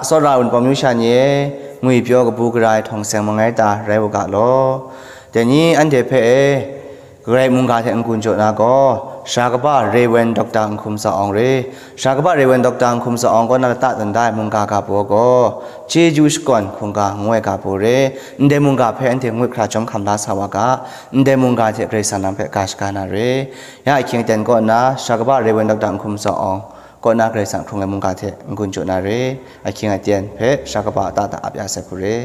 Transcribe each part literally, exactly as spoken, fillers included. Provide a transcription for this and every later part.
Tsawra ai wunpawng myu sha ni e, ngwipyaw kabu gara ai htawng seng mangai ta rai u ga law. Dai ni anhte hpe e, Karai mungga hte n-gun jaw na gaw, sara kaba Rev. Doctor Nhkum Za Awng re. Sara kaba Rev. Doctor Nhkum Za Awng kaw na lata tsun da ai mungga ga baw gaw, chyeju shakawn hkungga ngu ai ga baw re. Ndai mungga hpe anhte ngut hkra chyawm hkam la sa wa ga, ndai mungga hte Karai Kasang nang hpe ga shaga na re. Ya ahkying aten kaw na, sara kaba Rev. Doctor Nhkum Za Awng kaw na Karai Kasang hkrung ai mungga hte n-gun jaw na re. Ahkying aten hpe sara kaba ta ta ap ya sai hku re.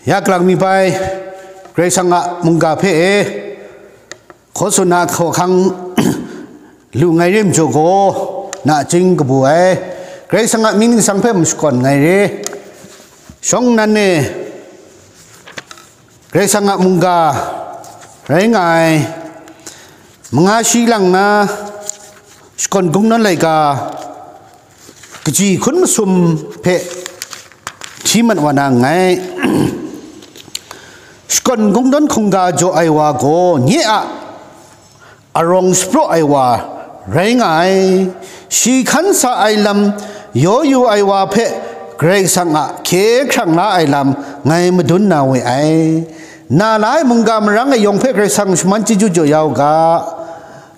Ya kalang mi bai, Karai Kasang a mungga hpe e, hkaw tsun na hkaw hkang lu ngai re majaw gaw, nachying kabu ai, Karai Kasang a mying ningsang hpe mashakawn ngai re. Shawng nnan e, Karai Kasang a mungga rai nga ai, manga shi lang na, shakawn kungdawn laika, kaji hkun masum hpe hti mat wa na nngai. Shakawn kungdawn hkungga jaw ai wa gaw, nye a arawng shapraw ai wa rai nga ai. Shi hkan sa ai lam yaw yu ai wa hpe Karai Kasang a hkye hkrang la ai lam ngai madun na we ai. Na la ai mungga marang e yawng hpe Karai Kasang shaman chyeju jaw ya u ga,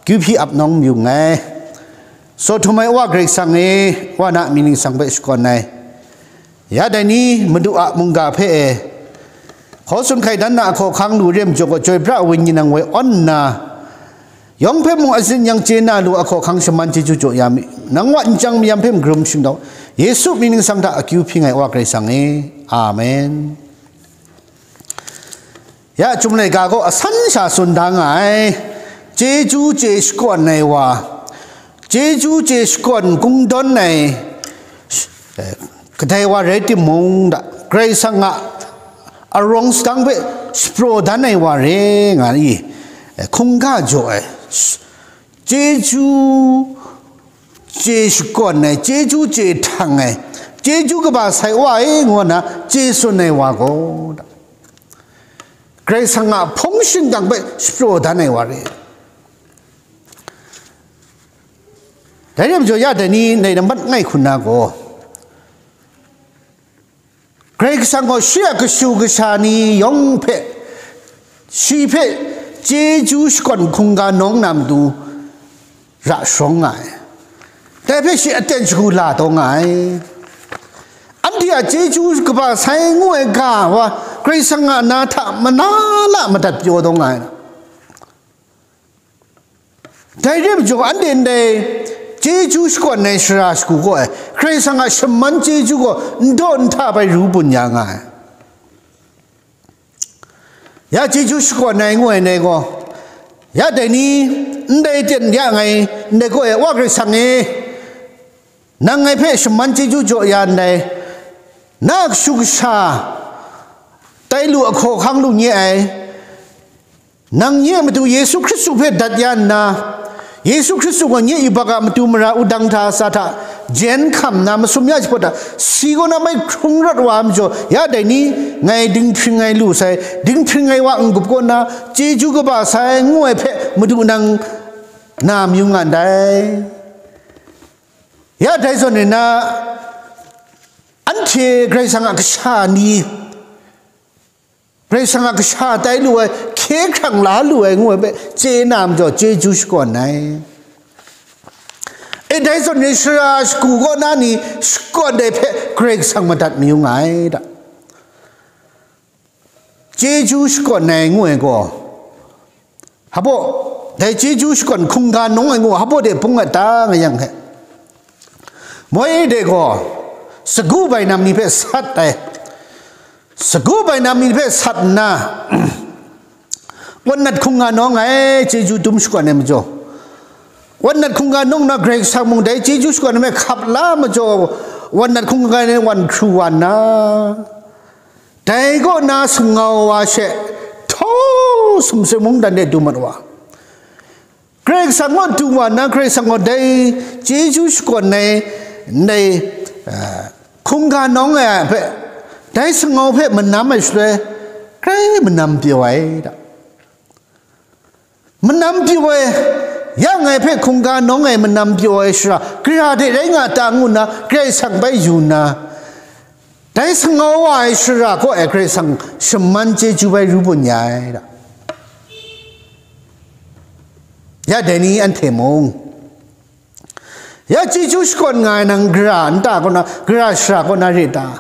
kyu hpyi ap nawng yu nngai. Saw htum ai Wa Karai Kasang e, Wa na mying ningsang hpe shakawn ai. Ya dai ni Madu a mungga hpe e, hkaw tsun hkai dan na ahkaw hkang lu re majaw gaw, chyoi pra ai Wenyi nang woi awn nna, yawng hpe mung azin yang chye na lu ahkaw hkang shaman chyeju jaw ya mi, nang wa nchyang mayam hpe magrum shingdawng, Yesu mying ningsang hta akyu hpyi ngai Wa Karai Kasang e. Amen. Ya, Chyum laika gaw asan sha tsun da nga ai, chyeju chye shakawn ai wa, chyeju chye shakawn kungdawn ai, eh, kadai wa rai timung, da, Karai Kasang a arawng sadang hpe shapraw dan ai wa re nga i, eh, hkungga jaw ai, chyeju chye shakawn ai, chyeju chye htang ai, chyeju kaba sai wa e, ngu na chye tsun ai wa gaw, da, Karai Kasang a hpung shingkang hpe shapraw dan ai wa re. Dai rai majaw, ya dai ni ndai nambat ngai hkun na gaw, Karai Kasang gaw shi a kashu kasha ni yawng hpe, shi hpe chyeju shakawn hkungga nawng na matu ra sharawng nga ai. Dai hpe shi aten shagu la taw nga ai. Anhte a chyeju kaba sai ngu ai ga wa Karai Kasang a na hta mana la madat pyaw taw nga ai. Dai re majaw, anhte ndai chyeju shakawn ai sara shagu gaw, Karai Kasang a shaman chyeju gaw n daw n hta bai ru bun ya nga ai. Ya chyeju shakawn ai ngu ai ndai gaw, ya dai ni, ndai ten ya ngai, ndai gaw e, Wa Karai Kasang e, nang ngai hpe shaman chyeju jaw ya ndai, na kashu kasha tai lu, ahkaw hkang lu nye ai, nang nye a matu Yesu Hkristu hpe dat ya nna, Yesu Hkristu gaw nye yubak a matu mara wudang hta sa hta jen hkam nna masum ya jahpawt hta, si kaw na mai hkrung rawt wa ai majaw, ya dai ni, ngai dinghpring ai lu sai, dinghpring ai wa n-gup kaw na, chyeju kaba sai ngu ai hpe Madu nang na mayu nga ndai. Ya dai zawn e na, anhte Karai Kasang a kasha ni, Karai Kasang a kasha tai lu ai, hkye hkrang la lu ai ngu ai hpe chye na majaw, chyeju shakawn ai. E, dai zawn ni sara shagu kaw na ni shakawn ai hpe Karai Kasang madat mayu nga ai da. Chyeju shakawn ai ngu ai gaw, hpaw, dai chyeju shakawn hkungga nawng ai ngu, hpaw de bung at ta nga yang hte, moi de gaw, sagu bainam ni hpe sat ai, sagu bainam ni hpe sat nna, wan nat hkungga nawng ai chyeju dum shakawn ai majaw, wan nat hkungga nawng na Karai Kasang mung dai chyeju shakawn ai hpe hkap la majaw, wan nat hkungga ni wan hkru wa nna, dai kaw na sumngau wa she, htaw sumsing mungdan de du mat wa. Karai Kasang kaw du wa na, Karai Kasang gaw dai chyeju shakawn ai, ndai, ah, hkungga nawng ai hpe, dai sumngau hpe manam ai shaloi, grai manam pyaw ai da. Manam pyaw ai, Ya ngai hpe hkungga nawng ai manam pyaw ai shara, gara de rai nga ta ngu nna, Karai Kasang bai yu nna, dai sangau wa ai shara kaw e Karai Kasang shaman chyeju bai ru bun ya ai da. Ya dai ni anhte mung, ya chyeju shakawn nga ai nang gara nta kaw na, gara shara kaw na re ta?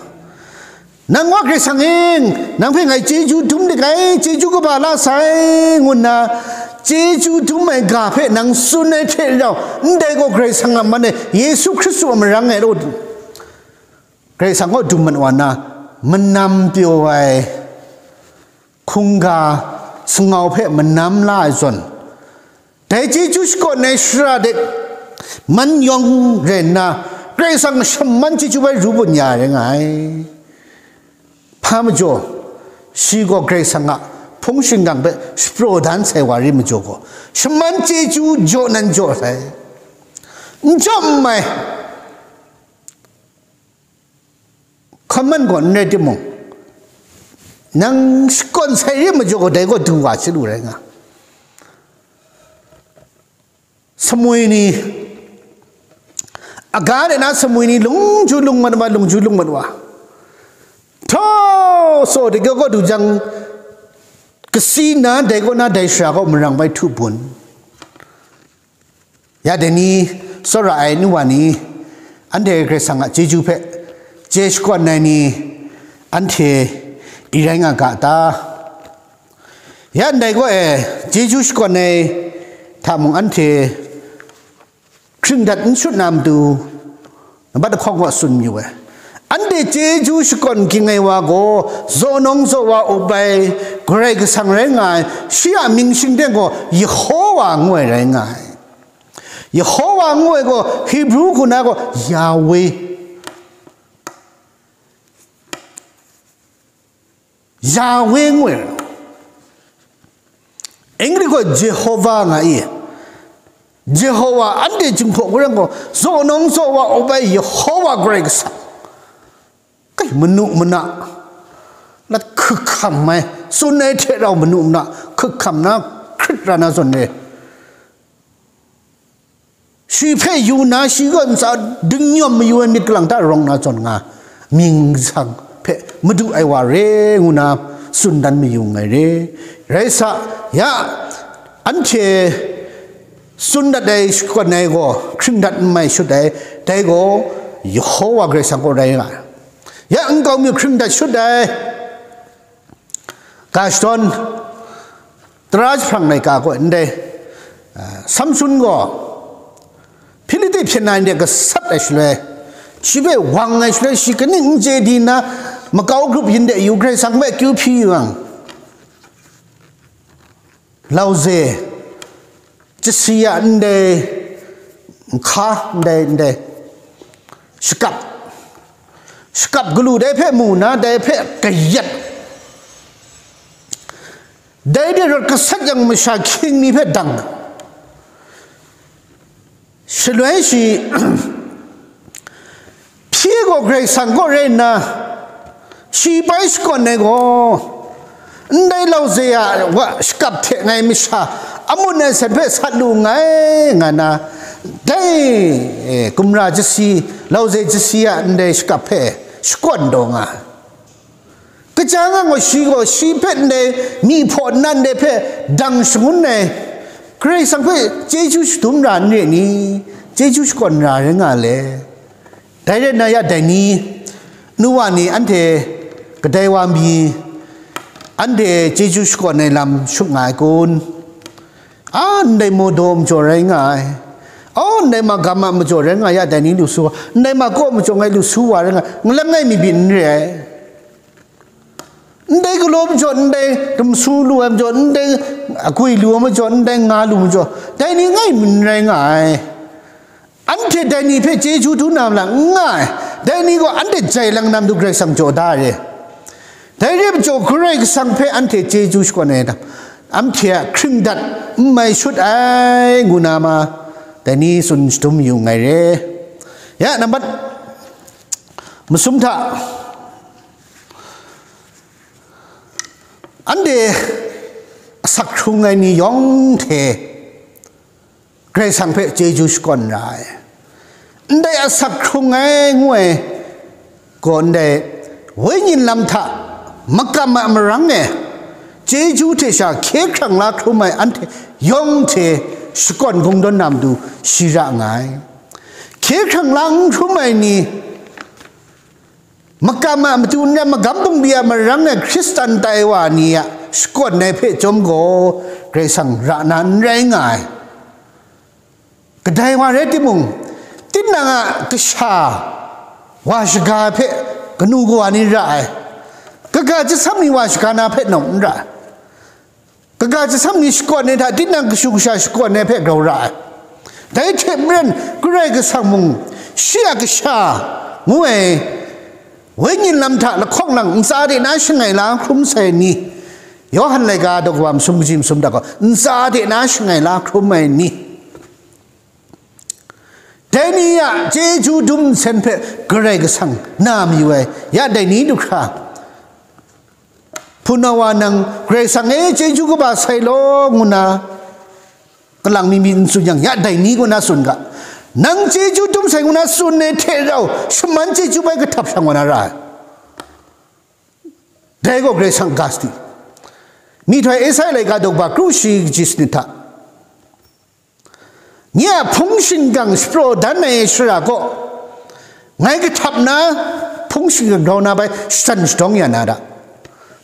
Nang wa Karai Kasang e, nang hpe ngai chyeju dum dik ai, chyeju kaba la sai, ngu nna, chyeju dum ai ga hpe nang tsun ai hte rau, ndai gaw Karai Kasang a man e Yesu Hkristu a marang e law, Karai Kasang kaw dum mat wa na, manam pyaw ai, hkungga sangau hpe manam la ai zawn, dai chyeju shakawn ai shara de man yawng rai nna, Karai Kasang shaman chyeju bai ru bun ya rai nga ai. Hpa majaw, shi gaw Karai Kasang a hpung shingkang hpe shapraw dan sai wa ri majaw gaw, shaman chyeju jaw nan jaw sai. N jaw n mai, hkaman gaw n rai timung, nang shakawn sai ri majaw gaw, dai gaw du wa chyalu rai nga. Sumwi ni, aga de na sumwi ni lungju lungmat wa, lungju lungmat wa, htaw saw de gaw du jang, kasi na dai kaw na dai shara kaw marang bai htu bun. Ya dai ni, tsawra ai nu wa ni, anhte Karai Kasang a chyeju hpe chye shakawn ai ni, anhte i rai nga ga ta? Ya ndai gaw e, chyeju shakawn ai hta mung anhte hkring dat n shut na matu, nambat lahkawng gaw tsun mayu ai. Anhte chyeju shakawn ging ai wa gaw, zaw nawng zaw wa up ai Karai Kasang rai nga ai, shi a mying shingteng gaw Yehowa ngu ai rai nga ai. Yehowa ngu ai gaw Hebru hku na gaw Yahweh. Yahweh ngu ai. English gaw Jehovah nga i. Jehovah, anhte Jinghpaw gaw rai gaw, zaw nawng zaw wa up ai Yehowa Karai Kasang. Kai, manu mana, lat hkuk hkam ai, tsun ai hte rau manu mana, hkuk hkam na, hkrit ra na zawn re. Shi hpe yu na, shi kaw ntsa dingnyawm mayu ai myit kalang ta rawng na zawn nga, mying hpe madu ai wa re ngu na tsun dan mayu nngai re. Rai sa, ya, anhte tsun dat ai shakawn ai gaw, hkring dat n mai shut ai, dai gaw Yehowa Karai Kasang kaw rai nga ai. Ya nkau mi hkring dat shut ai, ga shadawn, tara jahprang laika gaw ndai, ah, Samsun gaw Hpiliti hpyen na yin de gasat ai shaloi, shi hpe wang ai shaloi, shi kaning n chye di nna, makau grup yin de yu Karai Kasang hpe akyu hpyi yu yang, lauze, chasi a ndai, nhka ndai, ndai, shakap, shakap galu dai hpe mu na, dai hpe kayat, dai de rawt gasat yang masha hkying mi hpe dang, shaloi shi, hpyi gaw Karai Kasang kaw rai nna, shi bai shakawn ai gaw, ndai lauze a wa shakap hte ngai masha amun ai san hpe sat lu nngai, nga na, dai, e, gumra chasi, lauze chasi a ndai shakap hpe shakawn taw nga ai. Kaja nga gaw shi gaw shi hpe ndai myi hpaw nnan de hpe dang shangun ai, Karai Kasang hpe chyeju shadum ra n re ni? Chyeju shakawn ra rai nga le. Dai rai nna ya dai ni, nu wa ni anhte kadai wa mi, anhte chyeju shakawn ai lam shut nga ai kun? A, ndai Mawdaw majaw rai nga ai. Aw, ndai ma Gama majaw rai nga ya dai ni lu su, ndai ma kaw majaw ngai lu su wa rai nga, ngalam ngai mi byin n re ai. Ndai galaw majaw, ndai dumsu lu ai majaw, ndai agwi lu ai majaw, ndai nga lu majaw, dai ni ngai mi n rai nga ai. Anhte dai ni hpe chyeju du na ma la n nga ai. Dai ni gaw anhte jai lang na matu Karai Kasang jaw da ai re. Dai re ai majaw, Karai Kasang hpe anhte chyeju shakawn ai dam, anhte a hkring dat n mai shut ai, ngu na ma, dai ni tsun shadum yu nngai re. Ya, nambat masum hta, anhte asak hkrung ai ni yawng hte Karai Kasang hpe chyeju shakawn ra ai. Ndai asak hkrung ai ngu ai gaw ndai wenyin lam hta makam a marang e chyeju hte sha hkye hkrang la hkrum ai anhte yawng hte shakawn kungdawn na matu shi ra nga ai. Hkye hkrang la n hkrum ai ni, makam a matu n rai, magam bungli a marang e Hkristan tai wa ni a shakawn ai hpe chyawm gaw, Karai Kasang ra na n rai nga ai. Kadai wa rai timung, tinang a kasha wa shaga hpe kanu kawa ni ra ai, kaga chyasam ni wa shaga na hpe nawng n ra ai. Kaga chyasam ni shakawn ai hta tinang kashu kasha shakawn ai hpe grau ra ai. Dai hte maren, Karai Kasang mung shi a kasha ngu ai wenyin lam hta lahkawng lang ntsa de na shangai la hkrum sai ni, Yawhan laika daw kaba masum kaji masum hta gaw, ntsa de na shangai la hkrum ai ni, dai ni a chyeju dum nsen hpe Karai Kasang na mayu ai, ya dai ni du hkra, hpunau wa nang, Karai Kasang e chyeju kaba sai law, ngu na, kalang mi mi n tsun yang, ya dai ni kaw na tsun ga, nang chyeju dum sai ngu na tsun ai hte rau, shaman chyeju bai kahtap shang wa na ra ai. Dai gaw Karai Kasang ga sadi. Myihtoi Esai laika daw kaba kru shi kaji sanit hta, nye a hpung shingkang shapraw dan ai shara kaw, ngai kahtap na hpung shingkang grau na bai shatan shadawng ya na ra.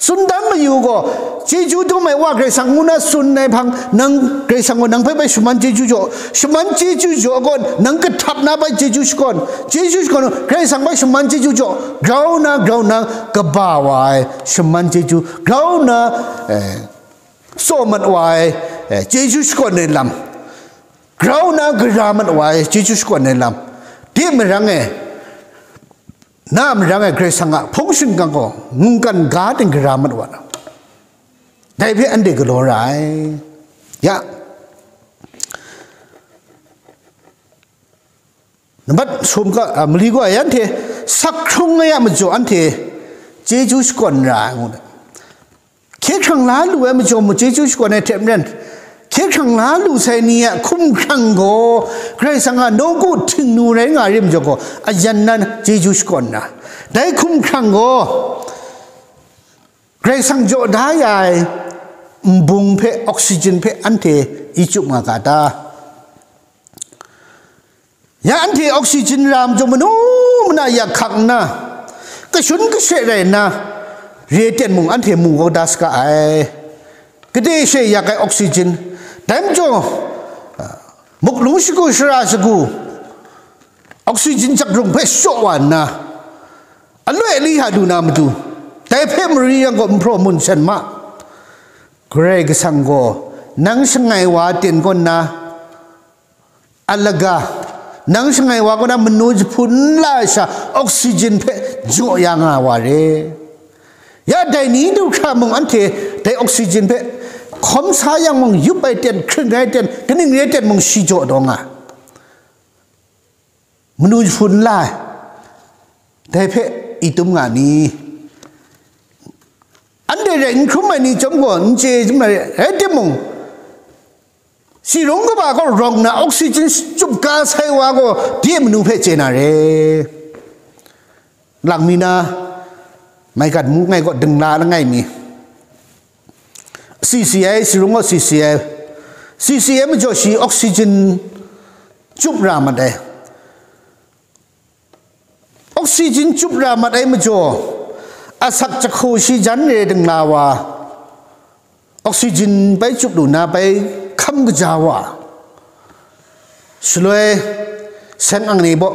Tsun dan mayu gaw, chyeju dum ai Wa Karai Kasang ngu na tsun ai hpang, nang Karai Kasang gaw nang hpe bai shaman chyeju jaw, shaman chyeju jaw gaw, nang kahtap na bai chyeju shakawn, chyeju shakawn, Karai Kasang bai shaman chyeju jaw, grau na, grau na kaba wa ai shaman chyeju, grau na, eh, tsaw mat wa ai, eh, chyeju shakawn ai lam, grau na gara mat wa ai chyeju shakawn ai lam, de marang e, na marang e Karai Kasang a hpung shingkang gaw mungkan ga ting gara mat wa na, dai hpe anhte galaw ra ai. Ya, nambat sum ga, a, mali gaw, anhte sak hkrung ai a majaw anhte chyeju shakawn ra ai ngu ai. Hkye hkrang la lu ai majaw mu chyeju shakawn ai hte maren, hkye hkrang la lu sai ni a hkumhkrang gaw Karai Kasang a nawku htingnu rai nga ri majaw gaw, ayan nan chyeju shakawn ra. Dai hkumhkrang gaw Karai Kasang jaw da ya ai nbung hpe, oxygen hpe anhte i chyup nga ga ta? Ya anhte oxygen ra majaw manu mana yak hkak nna, kashun kashe rai nna, re ten mung anhte mu kau da saga ai. Gade she yak ai oxygen, dai majaw, muklung shagu shara shagu, oxygen jakrung hpe shaw wa nna, aloi ali hta lu na matu, dai hpe mari yang gaw, nhpraw mun shan ma. Karai Kasang gaw nang shangai wa ten kaw nna, alaga, nang shangai wa kaw na manu jahpun nla ai sha oxygen hpe jaw ya nga wa re. Ya dai ni du hkra mung anhte dai oxygen hpe hkawm sa yang mung, yup ai ten, hkring ai ten, kaning re ten mung shi jaw taw nga. Manu jahpun nla ai, dai hpe i tum nga ni? Anhte rai n hkrum ai ni chyawm gaw n chye, rai timung, Sirung kaba gaw rawng na oxygen chyup ka sai wa gaw de manu hpe chye na re. Lang mi na, maigan mu ngai gaw dingla langai mi, C C I, sirung gaw C C I, C C I majaw shi oxygen chyup ra mat ai. Oxygen chyup ra mat ai majaw, asak jahku shi jan re dingla wa, oxygen bai chyup lu na bai hkam kaja wa, shaloi seng ang ni baw,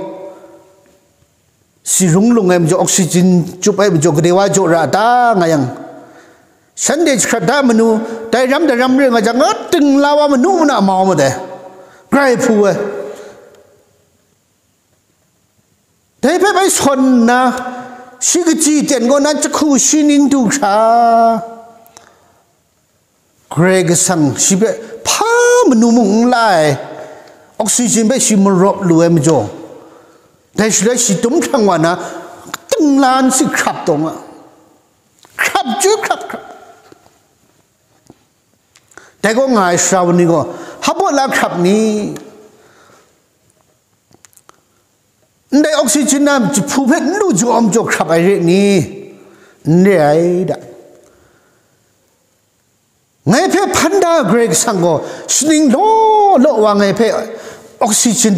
sirung lung ai majaw, oxygen chyup ai majaw, gade wa jaw ra ta nga yang, shanhte jahkrat da manu, dai ram dai ram re nga jang, dingla wa manu mana mau mat ai, grai hpu ai. Dai hpe bai sawn nna, shi kaji ten kaw na jahku shi ning du hkra, Karai Kasang shi hpe hpa manu mung n la ai, oxygen hpe shi marawp lu ai majaw, dai shaloi shi tum hkrang wa na, tinglan si hkrap taw nga, hkrap chyu hkrap hkrap. Dai kaw nga ai sara wa ni gaw, hpa baw la hkrap ni? Ndai oxygen na jahpu hpe n lu jaw majaw hkrap ai re ni? N re ai da. Ngai hpe hpan da Karai Kasang gaw shaning law law wa ngai hpe oxygen,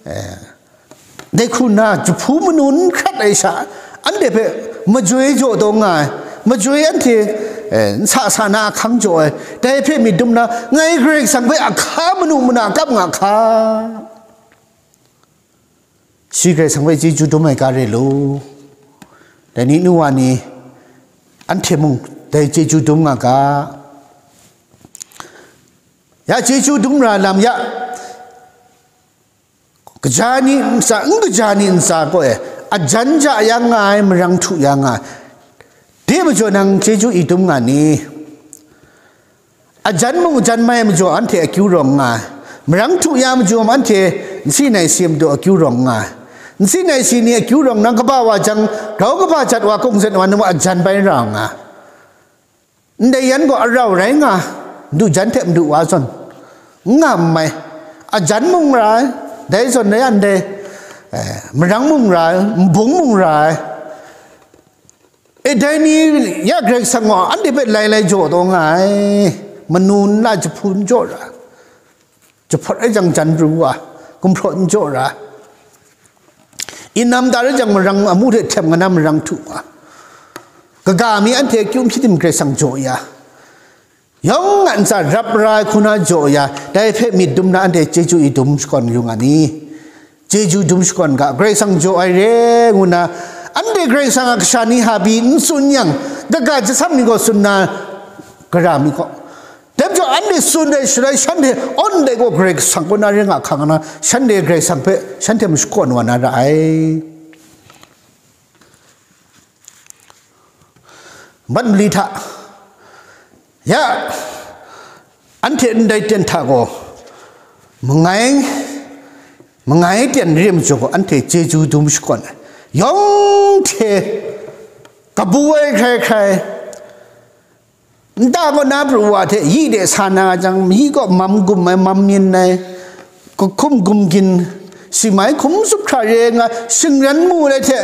eh, dai hku na jahpu manu n hkrat ai sha, anhte hpe majoi jaw taw nga ai, majoi anhte, eh, n sa sa na ahkang jaw ai, dai hpe myit dum na, ngai Karai Kasang hpe ahka manu mana kap nga hka. Shi Karai Kasang hpe chyeju dum ai ga re lu. Dai ni nu wa ni, anhte mung dai chyeju dum nga ga. Ya chyeju dum ra lam ya, kaja ni ntsa, n kaja ni ntsa gaw e, ajan ja ya nga ai, marang htu ya nga ai. De majaw nang chyeju i dum nga ni? Ajan mung ajan mai majaw anhte akyu rawng nga ai, marang htu ya majaw anhte nsi nai si madu akyu rawng nga ai. Nsi nai si ni akyu rawng nang kaba wa jang, grau kaba jat wa, kungzet wa, nang ajan bai ra nga ai. Ndai yan gaw arau rai nga, madu jan hte madu wa zawn, n nga n mai. Ajan mung ra ai, dai zawn dai yan dai, eh, marang mung ra ai, nbung mung ra ai. E dai ni ya Karai Kasang gaw anhte hpe lai lai jaw taw nga ai, manu nla jahpu n jaw ra, jahpawt rai jang jan pru wa, gumhpraw n jaw ra, inam da rai jang marang amu hte htem nga na marang htu wa, kaga mi anhte akyu hpyi tim Karai Kasang jaw ya, yawng a ntsa rap ra ai hku na jaw ya, dai hpe myit dum na anhte chyeju i dum shakawn yu nga ni? Chyeju dum shakawn ga, Karai Kasang jaw ai re ngu na, anhte Karai Kasang a kasha ni hpa n tsun yang, kaga jasam ni gaw tsun na, gara mi gaw. Dai majaw anhte tsun ai shaloi shanhte awn dai gaw Karai Kasang kaw na ring a hkang na, shanhte Karai Kasang hpe shanhte mashakawn wa na ra ai. Mat mali hta, ya, anhte ndai ten hta gaw, mangai, mangai ten re majaw gaw, anhte chyeju dum shakawn ai. Yawng hte kabu ai hkrai hkrai, nta kaw na pru wa hte yi de sa na jang, yi kaw mam gum ai, mam myin ai, kahkum gumgin, si mai hkum zup hkra re nga, shingran mu ai hte,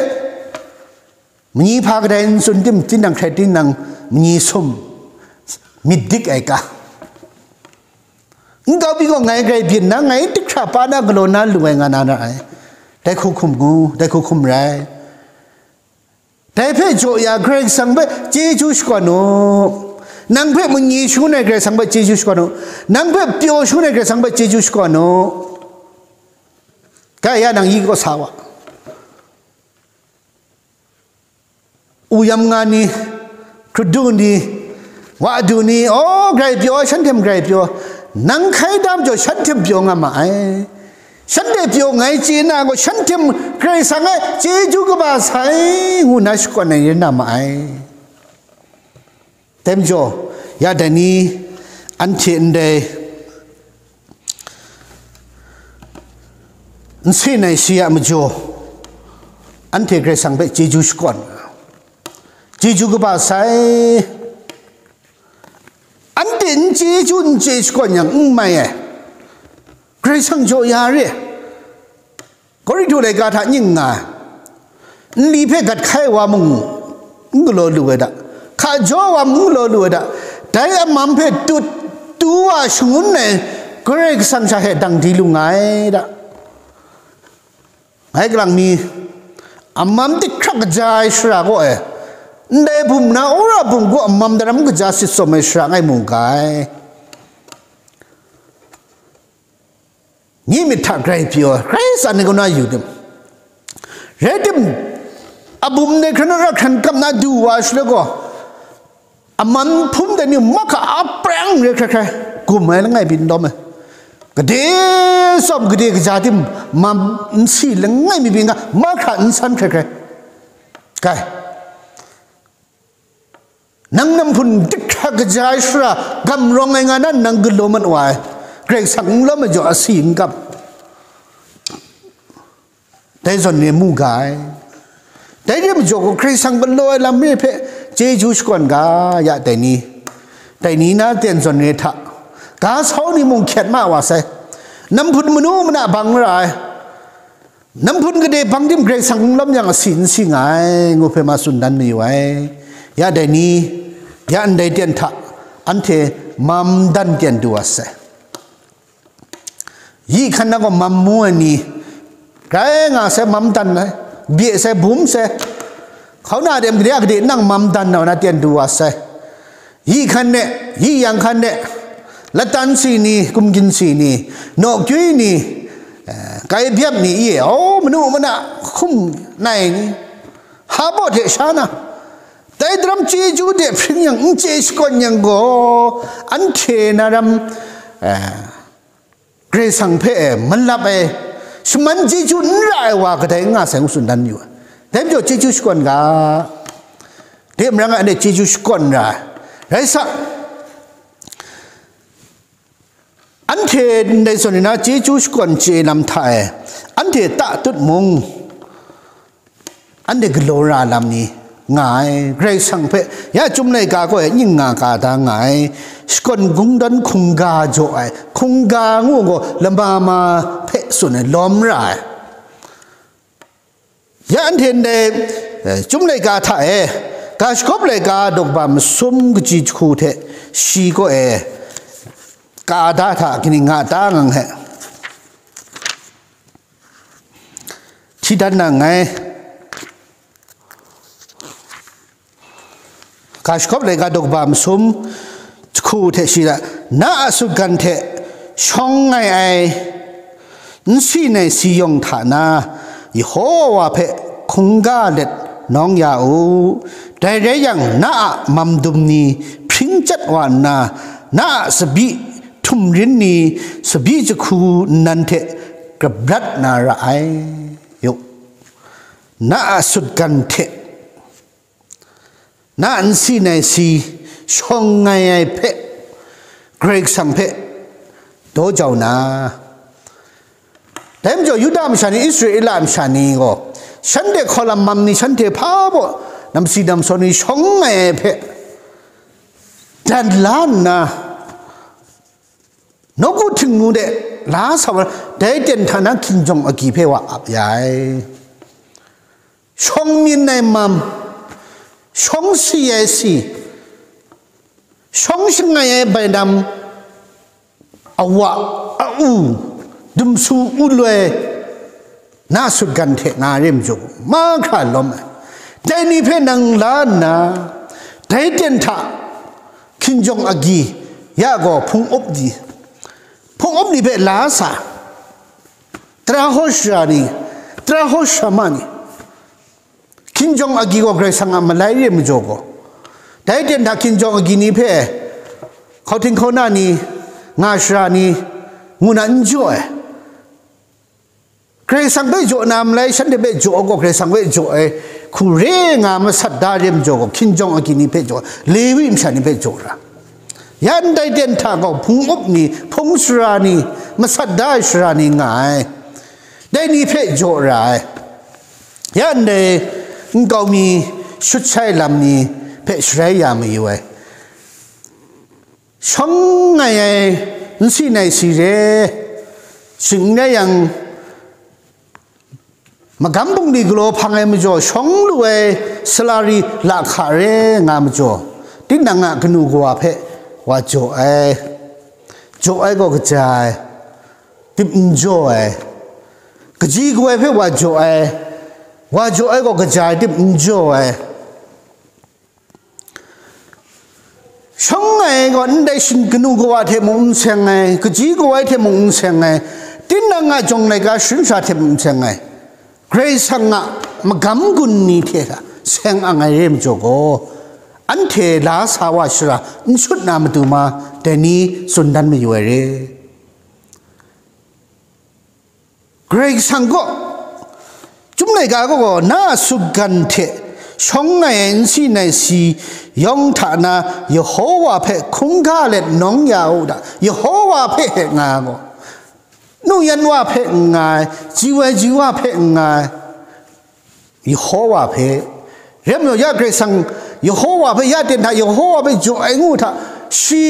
manyi hpa kadai n tsun tim, tinang hkrai tinang manyi sum myit dik ai ga. Nkau pyi gaw ngai grai byin na, ngai tik hkra pa na galaw na lu ai nga na ra ai. Dai hku hkum ngu, dai hku hkum rai. Dai hpe jaw ya Karai Kasang hpe chyeju shakawn u. Nang hpe manyi shangun ai Karai Kasang hpe chyeju shakawn u. Nang hpe pyaw shangun ai Karai Kasang hpe chyeju shakawn u. Ga ya nang yi kaw sa wa. U yam nga ni, hkrudu ni, wa du ni, aw, grai pyaw, shanhte mung grai pyaw, nang hkai da majaw shanhte mung pyaw nga ma ai. Shanhte pyaw ngai chye na gaw, shanhte mung Karai Kasang e chyeju kaba sai, ngu na shakawn ai rai na ma ai. Dai majaw, ya dai ni, anhte ndai, nsen ai shi a majaw, anhte Karai Kasang hpe chyeju shakawn, chyeju kaba sai, anhte n chyeju n chye shakawn yang n mai ai, Karai Kasang jaw ya re. Korinhtu laika hta ning nga ai, nli hpe gat hkai wa mung n galaw lu ai da, hka jaw wa mung n galaw lu ai da, dai amam hpe tut tu wa shangun ai Karai Kasang sha hte dang di lu nga ai da. Ngai galang mi, amam tik hkrak kaja ai shara kaw e, ndai bum na wora bum kaw amam daram kaja sit tsawm ai shara ngai mu ga ai. Myi myit hta grai pyaw ai, grai tsan ai kaw na yu tim, rai tim, a bum de hkran ra hkran kap na du wa shaloi gaw, aman hpum de ni mahkra a prang re hkrai hkrai, gum ai langai byin lawm ai, gade tsawm gade kaja tim, mam nsi langai mi byin nga mahkra n san hkrai hkrai, kai. Nang namhpun dikra kaja ai shara gam rawng ai nga na nang galaw mat wa ai, Karai Kasang n lawm ai jaw asi n gap. Dai zawn ni mu ga ai. Dai re majaw gaw Karai Kasang galaw ai lam re hpe chyeju shakawn ga ya dai ni, dai ni na ten zawn re hta, ga sau ni mung hkyet ma wa sai, namhpun manu mana bang ra ai. Namhpun gade bang tim Karai Kasang n lawm yang asi n si nga ai, ngu hpe ma tsun dan mayu ai. Ya dai ni, ya ndai ten hta, anhte mam dan ten du wa sai. Yi hkan na gaw mam mu ai ni, rai nga sai, mam dan ai, bye sai, bum sai, hkauna dem gade a gade nang mam dan na na ten du wa sai. Yi hkan ne, yi yang hkan ne, latan si ni, kumgin si ni, nawkyui ni, eh, kai byap ni, i e, aw, manu mana hkum nai ni, ha baw hte sha na, dai daram chyeju de hpring yang, n chye shakawn yang gaw, anhte na ram, eh, Karai Kasang hpe e malap ai, shaman chyeju n ra ai wa kadai n nga sai, ngu tsun dan yu ai. Dai majaw chyeju shakawn ga, de marang ai, anhte chyeju shakawn ra ai. Rai sa, anhte ndai zawn ni na chyeju shakawn chye lam hta e, anhte ta tut mung, anhte galaw ra lam ni nga ai, Karai Kasang hpe ya Chyum laika gaw e nying nga ka da nga ai, shakawn kungdawn hkungga jaw ai, hkungga ngu gaw lama ma hpe tsun ai, lawm ra ai. Ya anhte ndai, eh, Chyum laika hta e, ga shagawp laika daw kaba masum kaji jahku hte shi gaw e, ka da hta kaning nga ta ngang he. Hti dan na nngai. Ga shagawp laika daw kaba masum jahku hte shi ra, na a sutgan hte shawng ngai ai nsi nai si yawng hta na, Yehowa hpe hkungga let nawng ya u. Dai rai yang, na a mam dum ni hpring chyat wa nna, na a tsabyi htumrin ni tsabyi jahku nnan hte grabrat na ra ai. Yu, na a sutgan hte na nsi nai si shawng ngai ai hpe, Karai Kasang hpe daw jau na. Dai majaw Yuda masha ni, Israela masha ni gaw, shanhte hkawlam mam ni, shanhte hpa baw namsi namsaw ni shawng ngai ai hpe dan la nna, nawku htingnu de la sa wa, dai ten hta na hkinjawng agyi hpe wa ap ya ai. Shawng myin ai mam, shawng si ai si, shawng shangai ai bainam, awa, a-u, dumsu, u loi, na sutgan hte nga re majaw, mahkra lawm ai. Dai ni hpe nang la nna, dai ten hta hkinjawng agyi ya gaw hpung up di, hpung up ni hpe la sa, tara hawshara ni, tara hawshama ni, hkinjawng agyi gaw Karai Kasang a malai re majaw gaw, dai ten hta hkinjawng agyi ni hpe hkauhting hkauna ni nga shara ni ngu na n jaw ai. Karai Kasang hpe jaw na malai, shanhte hpe jaw gaw, Karai Kasang hpe jaw ai hku re nga masat da re majaw gaw, hkinjawng agyi ni hpe jaw, Lewi masha ni hpe jaw ra. Ya ndai ten hta gaw hpung up ni, hpung sara ni, masat da ai sara ni nga ai. Dai ni hpe jaw ra ai. Ya ndai nkau mi shut shai lam ni hpe sharai ya mayu ai. Shawng ngai ai nsi nai si re, shing n rai yang, magam bungli galaw hpang ai majaw, shawng lu ai salari lahka re nga majaw, tinang a kanu kawa hpe wa jaw ai, jaw ai gaw kaja ai, tip n jaw ai, kaji kawai hpe wa jaw ai, wa jaw ai gaw kaja ai, tip n jaw ai. Shawng ai gaw ndai shin kanu kawa hte mung n seng ai, kaji kawai hte mung n seng ai, tinang a jawng laika sharin sha hte mung n seng ai, Karai Kasang a magam gun ni hte hta seng ang ai re majaw gaw, anhte la sa wa shara n shut na matu ma, dai ni tsun dan mayu ai re. Karai Kasang gaw, Chyum laika gaw, na a sutgan hte shawng ai nsi nai si yawng hta na Yehowa hpe hkungga let nawng ya u da, Yehowa hpe he nga gaw, nu yan wa hpe n nga ai, ji wai ji wa hpe n nga ai, Yehowa hpe, rem law, ya Karai Kasang, Yehowa hpe, ya ten hta Yehowa hpe jaw ai ngu hta, shi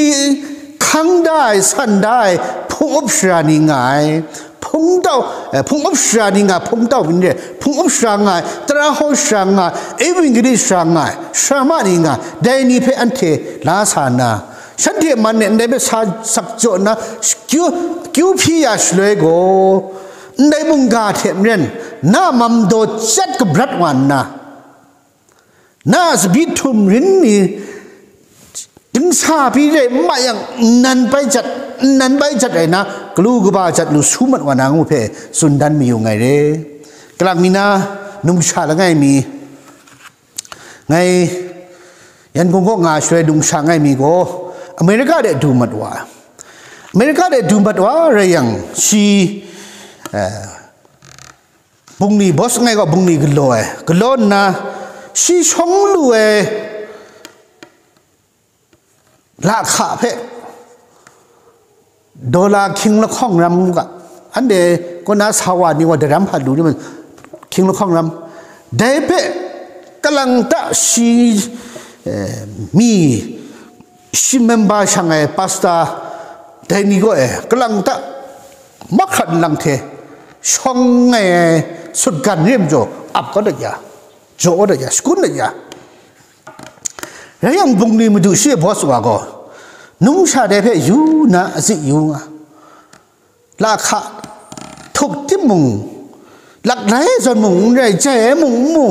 hkang da ai, san da ai, hpung up shara ni nga ai, hpung tau, eh, hpung up shara ni nga, hpung tau ni re, hpung up shara nga ai, tara hkaw shara nga ai, evangelist shara nga ai, shara ma ni nga, dai ni hpe anhte la sa nna, shanhte man e ndai hpe sa sak jaw nna, kyu, kyu hpyi ya shaloi gaw, ndai mungga hte maren, na mam daw chyat kabrat wa nna, na a tsabyi htum rin ni, dingsa pyi re n ma yang, nnan bai jat, nnan bai jat ai na, galu kaba jat lu su mat wa na ngu hpe tsun dan mayu ngai re. Kalang mi na, numsha langai mi, ngai Yangon kaw nga shaloi numsha ngai mi gaw, America de du mat wa ai. America de du mat wa rai yang, shi, eh, bungli, boss ngai gaw bungli galaw ai. Galaw nna, shi shawng lu ai lahka hpe dollar hkying lahkawng ram ngu ga. Anhte kaw na sa wa ni gaw daram hpa lu ni ma, hkying lahkawng ram. Dai hpe kalang ta shi, eh, mi, shi member shang ai pastor dai ni gaw e, kalang ta mahkrat nlang hte shawng ai sutgan re majaw ap kau dat ya, jaw dat ya, shakun dat ya. Rai yang, bungli madu shi e boss wa gaw, numsha dai hpe yu na, atsi yu nga, lahka htuk tim mung, laklai zawn mung n rai, jai ai mung n mu,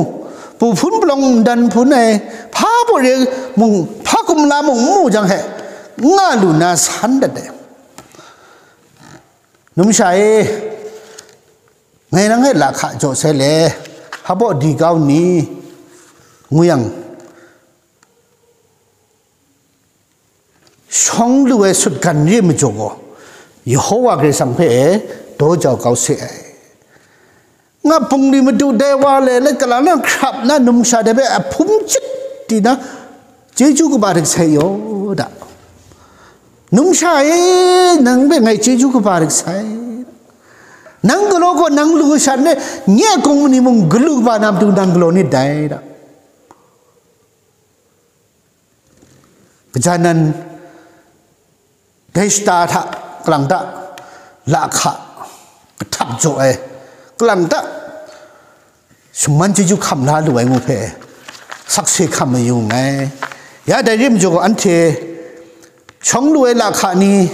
pu hpun palawng ndan hpun ai, hpa baw re mung, hpa kumla mung n mu jang he, nga lu na san dat ai. Numsha e, ngai nang e lahka jaw sai le, hpa baw di kau ni, ngu yang, shawng lu ai sutgan re majaw gaw, Yehova Karai Kasang hpe daw jau kau se ai. Nga bungli madu dai wa le, let kala na hkrap na numsha dai hpe a hpung chyit di na, chyeju kaba hte sai yaw da. Numsha e, nang hpe ngai chyeju kaba hte sai. Nang galaw gaw nang lu shan e, nye a kung ni mung galu kaba na matu nang galaw nit dai da. Gaja nan, dai shata hta, kalang ta, lahka kahtap jaw ai, kalang ta, shaman chyeju hkam la lu ai ngu hpe, sakse hkam mayu nngai. Ya dai rim jaw gaw, anhte shawng lu ai lahka ni,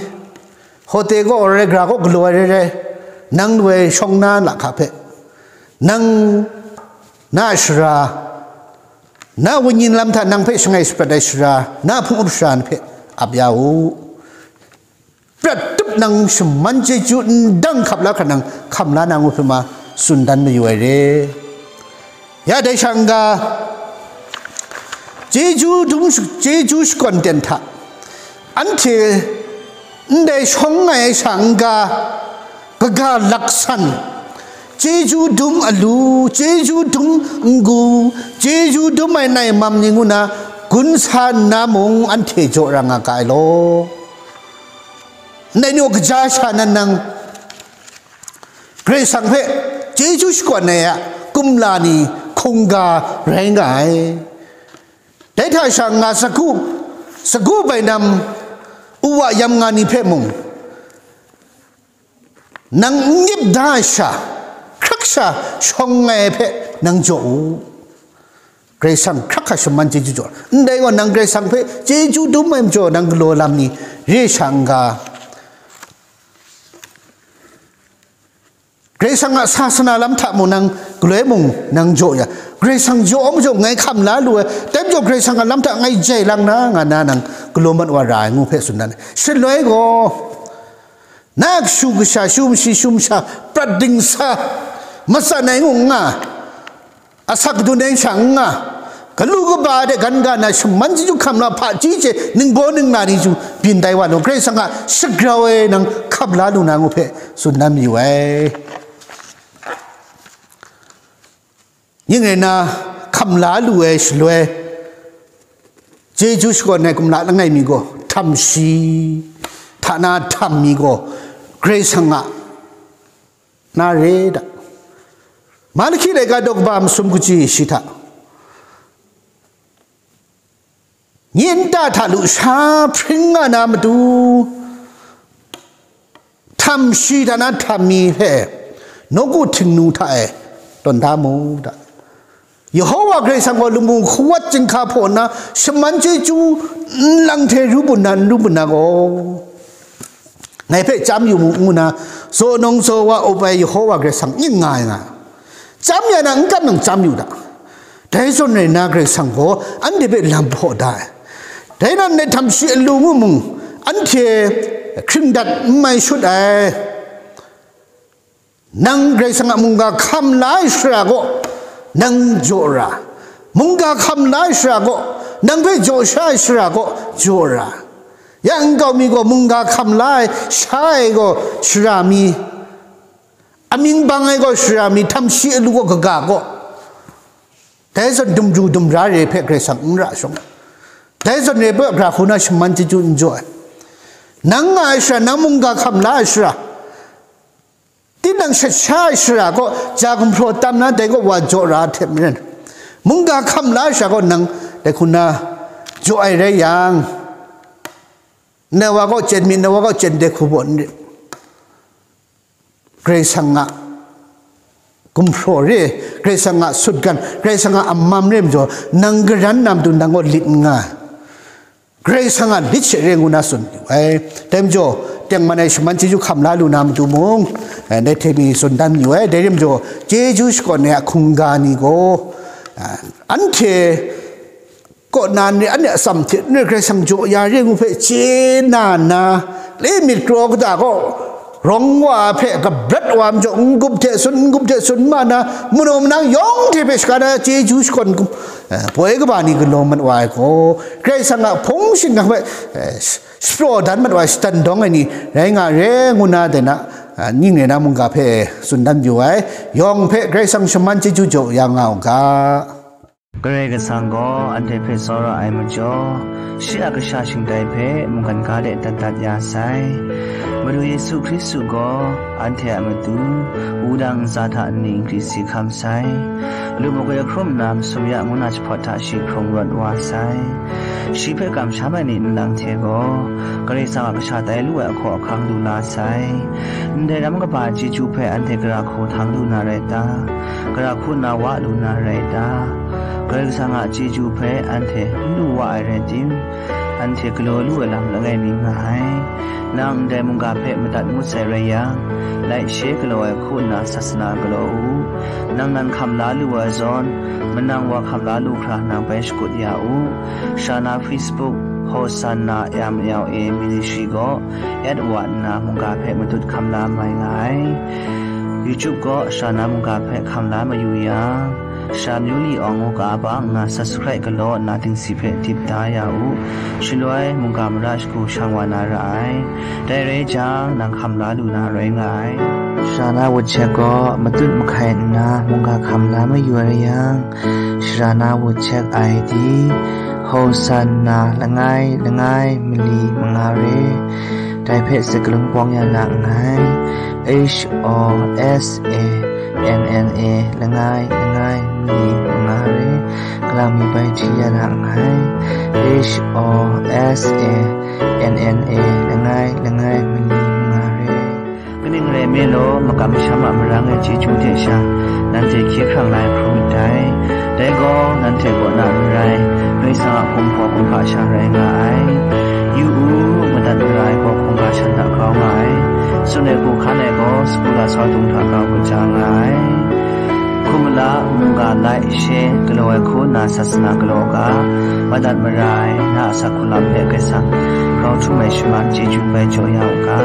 hote kaw, rai gara kaw galaw ai rai rai, nang lu ai shawng na lahka hpe, nang na a shara, na wunyin lam hta nang hpe shangai shaprat ai shara, na hpung up shara ni hpe ap ya u. Prat tup nang shaman chyeju ndang hkap la hkra nang hkam la na ngu hpe ma tsun dan mayu ai re. Ya dai sha n-ga, chyeju dum sh-, chyeju shakawn ten hta, anhte ndai shawng nga ai sha n-ga, kaga laksan, chyeju dum alu, chyeju dum n-gu, chyeju dum ai naimam ni ngu na gun sa nna mung anhte jaw ra nga ga ai law. Ndai ni gaw kaja sha nan nang Karai Kasang hpe chyeju shakawn ai a kumla ni hkungga rai nga ai. Dai hta sha nga sagu, sagu bainam uwa yam nga ni hpe mung, nang n gyip da ai sha, hkrak sha shawng ai hpe nang jaw u. Karai Kasang hkrak hkra shaman chyeju jaw. Ndai gaw nang Karai Kasang hpe chyeju dum ai majaw nang galaw lam ni re sha n-ga, Karai Kasang a sasana lam hta mung nang galoi mung nang jaw ya, Karai Kasang jaw majaw ngai hkam la lu ai, dai majaw Karai Kasang a lam hta ngai jai lang na, nga na nang galaw mat wa ra ai ngu hpe tsun dan ai. Shaloi gaw, na kashu kasha, shu mashi shu masha, prat dingsa, matsan ai ngu n nga, asak kadun ai sha n nga, galu kaba de gan ga na shaman chyeju hkam la hpaji hte ningbaw ningla ni chyu byin tai wa law, Karai Kasang a shagrau e nang hkam la lu na ngu hpe tsun dan mayu ai. Ning rai na, hkam la lu ai shaloi, chyeju shakawn ai kumla langai mi gaw, htam shi, hta na htam mi gaw, Karai Kasang a na re da. Malaki laika daw kaba masum kaji shi hta, nye nta hta lusha hpring nga na matu, hta Htam shi hta na htam mi hpe, nawku htingnu hta e tawn da mu da. Yehowa Karai Kasang gaw lamu hkawat chyinghka hpaw nna shaman chyeju nlang hte ru bun na, n ru bun na gaw, ngai hpe chyam yu mu, ngu na, zaw nang zaw wa up ai Yehowa Karai Kasang ning nga ai nga. Chyam ya na, n kam nang chyam yu da. Dai zawn rai nna, Karai Kasang gaw anhte hpe lam hpaw da ai. Dai nan, dai htam shi alu ngu mung, anhte hkring dat n mai shut ai. Nang Karai Kasang a mungga hkam la ai shara gaw nang jaw ra, mungga hkam la ai shara gaw, nang hpe jaw sha ai shara gaw jaw ra. Ya nkau mi gaw mungga hkam la ai, sha ai gaw shara mi, amying bang ai gaw shara mi, htam shi alu gaw kaga gaw, dai zawn dumru dumra re hpe Karai Kasang n ra shawng, dai zawn re hpe gara hku na shaman chyeju n jaw ai. Nang nga ai shara, nang mungga hkam la ai shara, tinang shat sha ai shara gaw ja gumhpraw tam na, dai gaw wa jaw ra hte maren, mungga hkam la ai shara gaw nang dai hku na jaw ai rai yang, ndai wa gaw chyen mi, ndai wa gaw chyen dai hku baw n rit. Karai Kasang a gumhpraw re, Karai Kasang a sutgan, Karai Kasang a amam re majaw, nang karan na matu nang gaw lit n nga ai. Karai Kasang a lit she re ngu na tsun yu ai. Dai majaw, tengman ai shaman chyeju hkam la lu na matu mung, eh, dai hte mi tsun dan yu ai. Dai re majaw, chyeju shakawn ai a hkungga ni gaw, ah, anhte kaw na ni, anhte atsam hte n rai, Karai Kasang jaw ya re ngu hpe chye na na, le myit kraw kata gaw rawng wa hpe kabrat wa majaw, n-gup hte tsun, n-gup hte tsun ma na, manaw manang yawng hte hpe shaka na chyeju shakawn, eh, poi kaba ni galaw mat wa ai gaw, Karai Kasang a hpung shingkang hpe, eh, sh-, shapraw dan mat wa ai, shatan dawng ai ni rai nga re ngu na, dai na, eh, ning rai na mungga hpe tsun dan yu ai. Yawng hpe Karai Kasang shaman chyeju jaw ya nga u ga. Karai Kasang gaw anhte hpe tsawra ai majaw, shi a kasha shingtai hpe mungkan ga de dat dat ya sai. Madu Yesu Hkristu gaw anhte a matu wudang ntsa hta nni n hkri si hkam sai. Lu magoi hkrum nna masum ya ngu na jahpawt hta shi hkrung rawt wa sai. Shi hpe kamsham ai ni nlang hte gaw Karai Kasang a kasha tai lu ai ahkaw ahkang lu la sai. Ndai ram kaba chyeju hpe anhte gara hku htang lu na rai ta? Gara hku na wa lu na rai ta? Karai Kasang a chyeju hpe anhte n lu wa ai rai tim, anhte galaw lu ai lam langai mi nga ai. Nang ndai mungga hpe madat ngut sai rai yang, like, share galaw ai hku nna sasana galaw u. Nang nan hkam la lu ai zawn, manang wa hkam la lu hkra nang bai shakut ya u. Shana Facebook, Hosanna M L A Ministry gaw add wa nna mungga hpe matut hkam la mai nga ai. YouTube gaw Shana mungga hpe hkam la mayu yang, Sha Myu Li Awng ngu ga ba nna subscribe galaw nna dingsi hpe dip da ya u. Shaloi mungga mara shagu shang wa na ra ai. Dai rai jang, nang hkam la lu na rai nga ai. Shana WhatsApp gaw matut mahkai nna mungga hkam la mayu ai yang, Shana WhatsApp I D, Hosanna langai langai mali manga re. Dai hpe sakalun pawng ya na nngai. H O S A N N A langai langai mali manga re. Kalang mi bai hti ya na nngai. H O S A N N A langai langai mali manga re. Kaning rai nme law, makam masham a marang e chyeju hte sha, nanhte hkye hkrang la ai hkrum ndai. Dai gaw, nanhte kaw na n rai, Karai Kasang a hkum hpaw hkum hpa sha rai nga ai. Yu u, madat mara ai gaw hkungga shan hta grau nga ai. Tsun ai hku hkan ai gaw, sagu lasau dung hta grau kaja nga ai. Hkum mala, mungga like, share galaw ai hku nna sasana galaw u ga, madat mara ai, na a asak hku lam hpe Karai Kasang grau htum ai shaman chyeju bai jaw ya u ga.